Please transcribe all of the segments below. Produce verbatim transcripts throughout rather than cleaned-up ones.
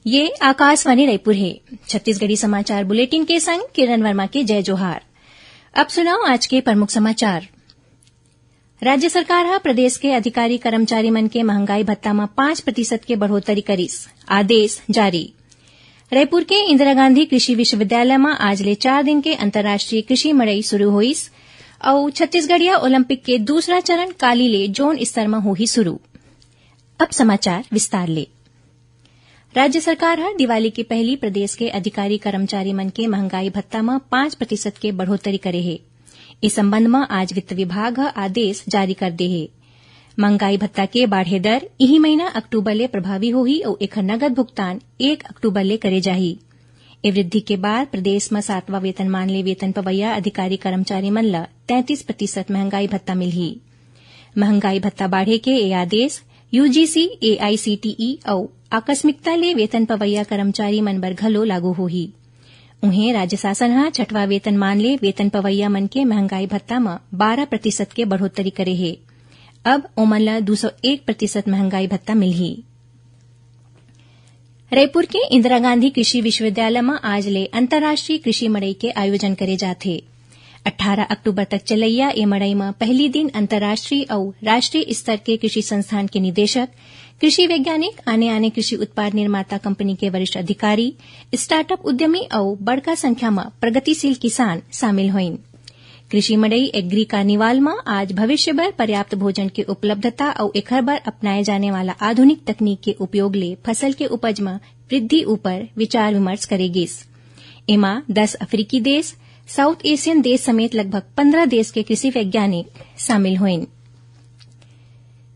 ये आकाशवाणी रायपुर हे। छत्तीसगढ़ी समाचार बुलेटिन के संग किरण वर्मा के जय जोहार। अब सुनव आज के प्रमुख समाचार। राज्य सरकार ह प्रदेश के अधिकारी कर्मचारी मन के महंगाई भत्ता म पाँच प्रतिशत के बढ़ोतरी करिस, आदेश जारी। रायपुर के इंदिरा गांधी कृषि विश्वविद्यालय म आज ले चार दिन के अंतर्राष्ट्रीय कृषि मड़ई शुरू होइस, अउ छत्तीसगढ़िया ओलंपिक के दूसरा चरण काली ले जोन स्तर म होही शुरू। अब समाचार विस्तार ले। राज्य सरकार ह दिवाली के पहिली प्रदेश के अधिकारी कर्मचारी मन के महंगाई भत्ता म पाँच प्रतिशत के बढ़ोतरी करे हे। ए संबंध म आज वित्त विभाग ह आदेश जारी कर दे हे। महंगाई भत्ता के बाढ़े दर इही महीना अक्टूबर ले प्रभावी होही अउ एखर नगद भुगतान एक अक्टूबर ले करे जाही। ए वृद्धि के बाद प्रदेश म सातवां वेतनमान ले वेतन पवैया अधिकारी कर्मचारी मन ल तैंतीस प्रतिशत महंगाई भत्ता मिलही। महंगाई भत्ता बाढ़े के ए आदेश यूजीसी, एआईसीटीई अउ आकस्मिकता ले वेतन पवैया कर्मचारी मन बर घलो लागू होही। उहें, राज्य शासन ह छठवां वेतनमान ले वेतन पवैया मन के महंगाई भत्ता म बारह प्रतिशत के बढ़ोतरी करे हे। अब ओमन ल दू सौ एक प्रतिशत महंगाई भत्ता मिलही। रायपुर के इंदिरा गांधी कृषि विश्वविद्यालय म आज ले अंतर्राष्ट्रीय कृषि मड़ई के आयोजन करे जात हे। अट्ठारह अक्टूबर तक चलइया ए मड़ई म पहिली दिन अंतर्राष्ट्रीय अउ राष्ट्रीय स्तर के कृषि संस्थान के निदेशक, कृषि वैज्ञानिक, आने-आने कृषि उत्पाद निर्माता कंपनी के वरिष्ठ अधिकारी, स्टार्टअप उद्यमी अउ बड़का संख्या म प्रगतिशील किसान शामिल होइन। कृषि मड़ई एग्री कार्निवाल म आज भविष्य बर पर्याप्त भोजन के उपलब्धता अउ एखर बर अपनाए जाने वाला आधुनिक तकनीक के उपयोग ले फसल के उपज म वृद्धि ऊपर विचार विमर्श करे गिस। एमा दस अफ्रीकी देश, साउथ एशियन देश समेत लगभग पन्द्रह देश के कृषि वैज्ञानिक शामिल होइन।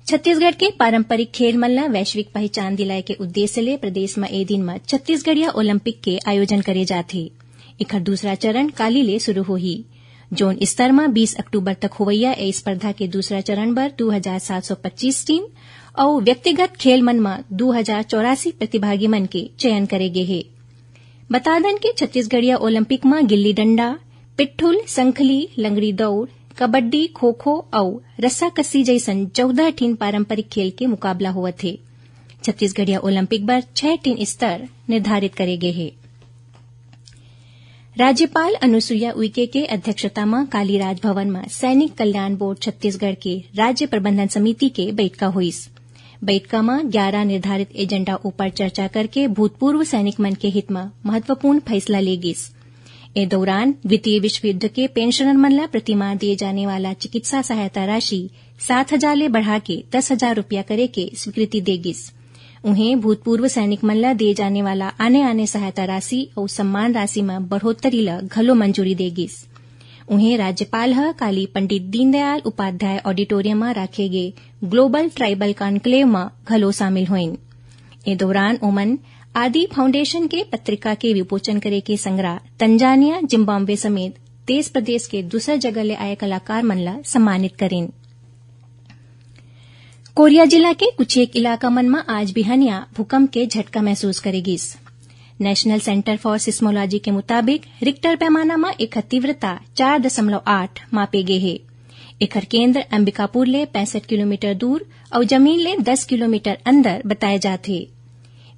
छत्तीसगढ़ के पारंपरिक खेल मन ल वैश्विक पहिचान दिलाए के उद्देश्य ले प्रदेश म ए दिन म छत्तीसगढ़िया ओलंपिक के आयोजन करे जात हे। एखर दूसरा चरण काली ले शुरू होही। जोन स्तर म बीस अक्टूबर तक होवइया ए स्पर्धा के दूसरा चरण बर दू हजार सात सौ पच्चीस टीम अउ व्यक्तिगत खेल मन म दू हजार चौरासी प्रतिभागी मन के चयन करे गे हे। बता दन के छत्तीसगढ़िया ओलंपिक म गिल्ली डंडा, पिट्ठुल, संखली, लंगड़ी दौड़, कबड्डी, खो-खो अउ रस्साकस्सी जइसन चौदह ठिन पारंपरिक खेल के मुकाबला होवत हे। छत्तीसगढ़िया ओलंपिक बर छह ठिन स्तर निर्धारित करे गे हे। राज्यपाल अनुसुईया उइके के अध्यक्षता म काली राजभवन म सैनिक कल्याण बोर्ड छत्तीसगढ़ के राज्य प्रबंधन समिति के बइठका होइस। बइठका म ग्यारह निर्धारित एजेंडा ऊपर चर्चा करके भूतपूर्व सैनिक मन के हित म महत्वपूर्ण फैसला ले गिस। ए दौरान द्वितीय विश्व युद्ध के पेंशनर मन ल प्रतिमाह दिए जाने वाला चिकित्सा सहायता राशि सात हजार ले बढ़ा के दस हजार रुपया करे के स्वीकृति दे गिस। उहें, भूतपूर्व सैनिक मन ल दिए जाने वाला आने-आने सहायता राशि अउ सम्मान राशि म बढ़ोत्तरी ल घलो मंजूरी दे गिस। उहें, राज्यपाल ह काली पंडित दीनदयाल उपाध्याय ऑडिटोरियम म राखे गे ग्लोबल ट्राइबल कॉन्क्लेव म घलो शामिल होइन। ए दौरान ओमन आदि फाउंडेशन के पत्रिका के विमोचन करे के संगरा तंजानिया, जिम्बाब्वे समेत देश प्रदेश के दूसर जगह ले आए कलाकार मन ल सम्मानित करिन। कोरिया जिला के कुछेक इलाका मन म आज बिहनिया भूकंप के झटका महसूस करे गिस। नेशनल सेंटर फॉर सिस्मोलॉजी के मुताबिक रिक्टर पैमाना म एखर तीव्रता चार दशमलव आठ मापे गे हे। एखर केंद्र अंबिकापुर ले पैंसठ किलोमीटर दूर अउ जमीन ले दस किलोमीटर अंदर बताए जात हे।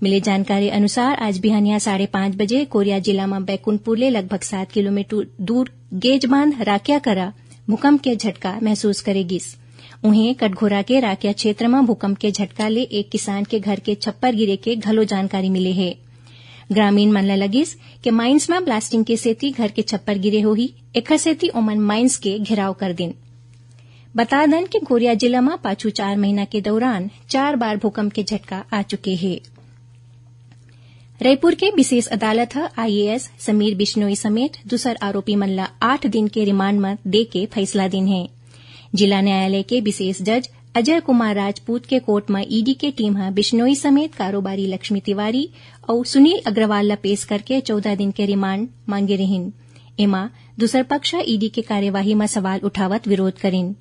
मिले जानकारी अनुसार, आज बिहनिया साढ़े पाँच बजे कोरिया जिला म बैकुंठपुर ले लगभग सात किलोमीटर दूर गेज बांध राकिया करा भूकंप के झटका महसूस करे गिस। उहें, कटघोरा के राकिया क्षेत्र म भूकंप के झटका ले एक किसान के घर के छप्पर गिरे के घलो जानकारी मिले हे। ग्रामीण मन ल लगिस के माइंस म ब्लास्टिंग के सेती घर के छप्पर गिरे होही, एखर सेती ओमन माइंस के घेराव कर दिन। बता दन के कोरिया जिला म पाछू चार महीना के दौरान चार बार भूकंप के झटका आ चुके हे। रायपुर के विशेष अदालत ह आईएएस समीर बिश्नोई समेत दूसर आरोपी मन ल आठ दिन के रिमांड म दे के फैसला दिन हे। जिला न्यायालय के विशेष जज अजय कुमार राजपूत के कोर्ट म ईडी के टीम ह बिश्नोई समेत कारोबारी लक्ष्मी तिवारी अउ सुनील अग्रवाल ल पेश करके चौदह दिन के रिमांड मांगे रिहिन। एमा दूसर पक्ष ह ईडी के कार्यवाही म सवाल उठावत विरोध करिन।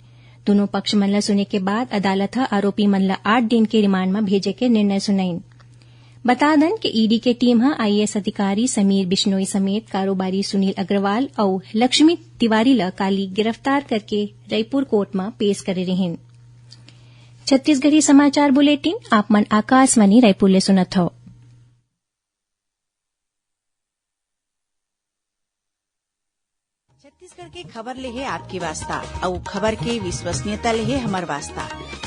दूनों पक्ष मन ल सुने के बाद अदालत ह आरोपी मन ल आठ दिन के रिमांड म भेजे के निर्णय सुनाइन। बता दन के ईडी के टीम ह आईएएस अधिकारी समीर बिश्नोई समेत कारोबारी सुनील अग्रवाल अउ लक्ष्मी तिवारी ल काली गिरफ्तार करके रायपुर कोर्ट म पेश करे रिहिन। छत्तीसगढ़ी समाचार बुलेटिन आप मन आकाशवाणी रायपुर ले सुनत हव। छत्तीसगढ़ के खबर ले हे आपके वास्ता, अउ खबर के विश्वसनीयता ले हे हमर वास्ता।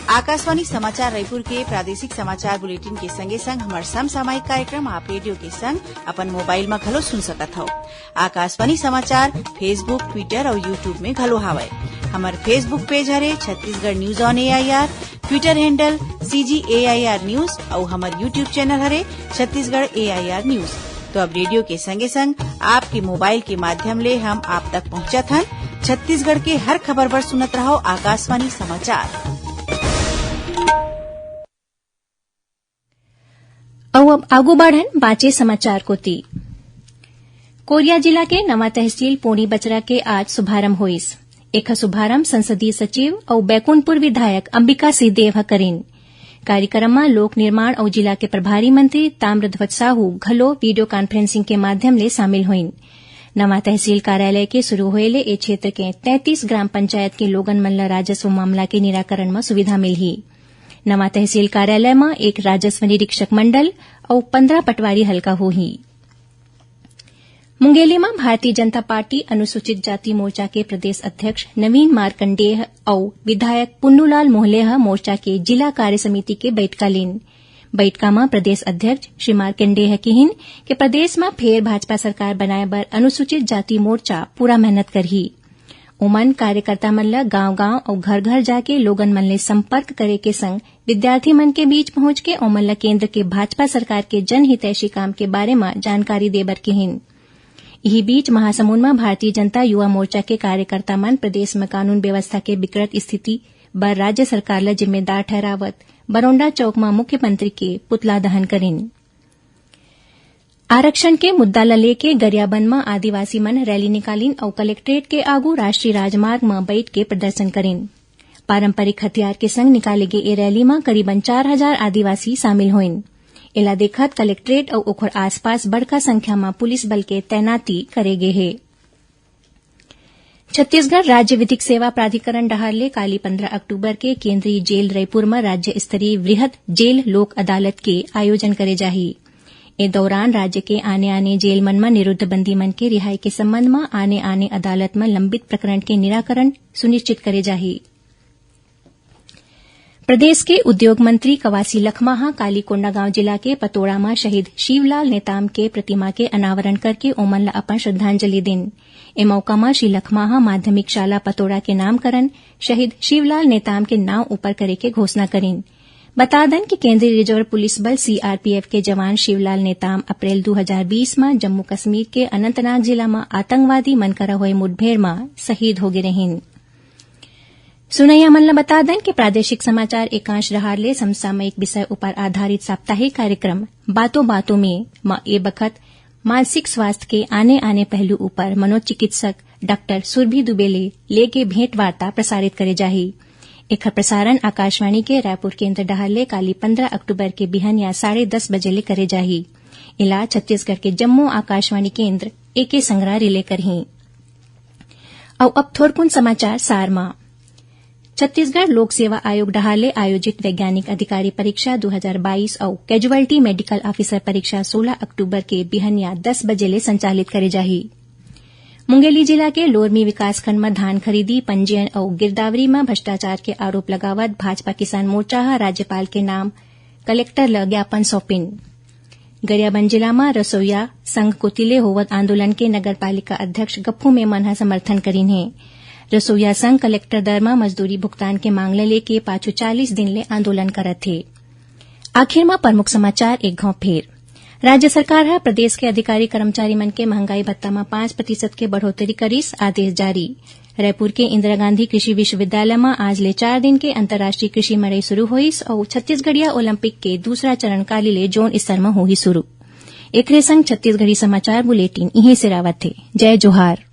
आकाशवाणी समाचार रायपुर के प्रादेशिक समाचार बुलेटिन के संगे संग हमर समसामयिक कार्यक्रम आप रेडियो के संग अपन मोबाइल म घलो सुन सकत हव। आकाशवाणी समाचार Facebook, Twitter अउ YouTube में घलो हावय। हमर Facebook पेज हरे Chhattisgarh news on AIR, Twitter handle CG AIR news अउ हमर YouTube चैनल हरे छत्तीसगढ़ एआईआर न्यूज। तो अब रेडियो के संगे संग आपके मोबाइल के माध्यम ले हम आप तक पहुंचत हन। छत्तीसगढ़ के हर खबर बर सुनत रहव आकाशवाणी समाचार। अउ अब आगू बढ़न बांचे समाचार कोति। कोरिया जिला के नवा तहसील पोनी बचरा के आज शुभारंभ होइस। एखर शुभारंभ संसदीय सचिव अउ बैकुंठपुर विधायक अंबिका सिंहदेव ह करिन। कार्यक्रम म लोक निर्माण अउ जिला के प्रभारी मंत्री ताम्रध्वज साहू घलो वीडियो कॉन्फ्रेंसिंग के माध्यम ले शामिल होइन। नवा तहसील कार्यालय के शुरू होए ले ए क्षेत्र के तैंतीस ग्राम पंचायत के लोगन मन ल राजस्व मामला के निराकरण म सुविधा मिलही। नवा तहसील कार्यालय म एक राजस्व निरीक्षक मंडल अउ पंद्रह पटवारी हल्का होही। मुंगेली म भारतीय जनता पार्टी अनुसूचित जाति मोर्चा के प्रदेश अध्यक्ष नवीन मार्कंडेय अउ विधायक पुन्नूलाल मोहले ह मोर्चा के जिला कार्य समिति के बइठका लीन। बइठका म प्रदेश अध्यक्ष श्री मार्कंडेय ह किहिन कि प्रदेश म फेर भाजपा सरकार बनाए बर अनुसूचित जाति मोर्चा पूरा मेहनत करही। ओमन कार्यकर्ता मन ल गांव-गांव अउ घर-घर जाके लोगन मन ले संपर्क करे के संग विद्यार्थी मन के बीच पहुंच के ओमन ल केंद्र के भाजपा सरकार के जनहितैषी काम के बारे म जानकारी दे बर किहिन। इही बीच महासमुंद म भारतीय जनता युवा मोर्चा के कार्यकर्ता मन प्रदेश म कानून व्यवस्था के बिगड़त स्थिति बर राज्य सरकार ल जिम्मेदार ठहरावत बरौंडा चौक म मुख्यमंत्री के पुतला दहन करिन। आरक्षण के मुद्दा ल लेके गरियाबंद म आदिवासी मन रैली निकालिन अउ कलेक्ट्रेट के आगू राष्ट्रीय राजमार्ग म बइठ के प्रदर्शन करिन। पारंपरिक हथियार के संग निकाले गे ए रैली म करीबन चार हजार आदिवासी शामिल होइन। एला देखत कलेक्ट्रेट अउ ओखर आसपास बड़का संख्या म पुलिस बल के तैनाती करे गे हे। छत्तीसगढ़ राज्य विधिक सेवा प्राधिकरण डहार ले काली पंद्रह अक्टूबर के केंद्रीय जेल रईपुर म राज्य स्तरीय वृहद जेल लोक अदालत के आयोजन करे जाही। ए दौरान राज्य के आने-आने जेल मन म निरुद्ध बंदी मन के रिहाई के संबंध म आने-आने अदालत म लंबित प्रकरण के निराकरण सुनिश्चित करे जाही। प्रदेश के उद्योग मंत्री कवासी लखमा ह काली कोंडागांव जिला के पतोड़ा म शहीद शिवलाल नेताम के प्रतिमा के अनावरण करके ओमन ल अपन श्रद्धांजलि दिन। ए मौका म श्री लखमा ह माध्यमिक शाला पतोड़ा के नामकरण शहीद शिवलाल नेताम के नांव ऊपर करे के घोषणा करिन। बता दन कि केंद्रीय रिजर्व पुलिस बल, सीआरपीएफ, के जवान शिवलाल नेताम अप्रैल दू हजार बीस म जम्मू कश्मीर के अनंतनाग जिला म आतंकवादी मन करा होए मुठभेड़ म शहीद होगे रहिन। सुनैया मन ल बता दन कि प्रादेशिक समाचार एकांश डहार ले समसामयिक विषय उपर आधारित साप्ताहिक कार्यक्रम बातों बातों में म ए बखत मानसिक स्वास्थ्य के आने-आने पहलू उपर मनोचिकित्सक डॉक्टर सुरभि दुबे ले लेके भेंट वार्ता प्रसारित करे जाही। एखर प्रसारण आकाशवाणी के रायपुर केंद्र डहार ले काली पंद्रह अक्टूबर के बिहनिया साढ़े दस बजे ले करे जाही। एला छत्तीसगढ़ के जम्मो आकाशवाणी केंद्र एके संघरा रिले करही। अउ अब थोरकुन समाचार सार म। छत्तीसगढ़ लोक सेवा आयोग डहार ले आयोजित वैज्ञानिक अधिकारी परीक्षा दू हजार बाईस अउ कैजुअलिटी मेडिकल ऑफिसर परीक्षा सोलह अक्टूबर के बिहनिया दस बजे ले संचालित करे जाही। मुंगेली जिला के लोरमी विकासखंड म धान खरीदी, पंजीयन अउ गिरदावरी म भ्रष्टाचार के आरोप लगावत भाजपा किसान मोर्चा ह राज्यपाल के नाम कलेक्टर ल ज्ञापन सौंपिन। गरियाबंद जिला म रसोईया संघ कोति ले होवत आंदोलन के नगर पालिका अध्यक्ष गप्पू मेमन ह समर्थन करिन हे। रसोईया संघ कलेक्टर दर म मजदूरी भुगतान के मांग ल लेके पाछू चालीस दिन ले आंदोलन करत हे। आखिर म प्रमुख समाचार एक घांव फेर। राज्य सरकार ह प्रदेश के अधिकारी कर्मचारी मन के महंगाई भत्ता म पाँच प्रतिशत के बढ़ोतरी करिस, आदेश जारी। रायपुर के इंदिरा गांधी कृषि विश्वविद्यालय म आज ले चार दिन के अंतर्राष्ट्रीय कृषि मड़ई शुरू होइस अउ छत्तीसगढ़िया ओलंपिक के दूसरा चरण काली ले जोन स्तर म होही शुरू। एकरे संग छत्तीसगढ़ी समाचार बुलेटिन इहीं सिरावत हे। जय जोहार।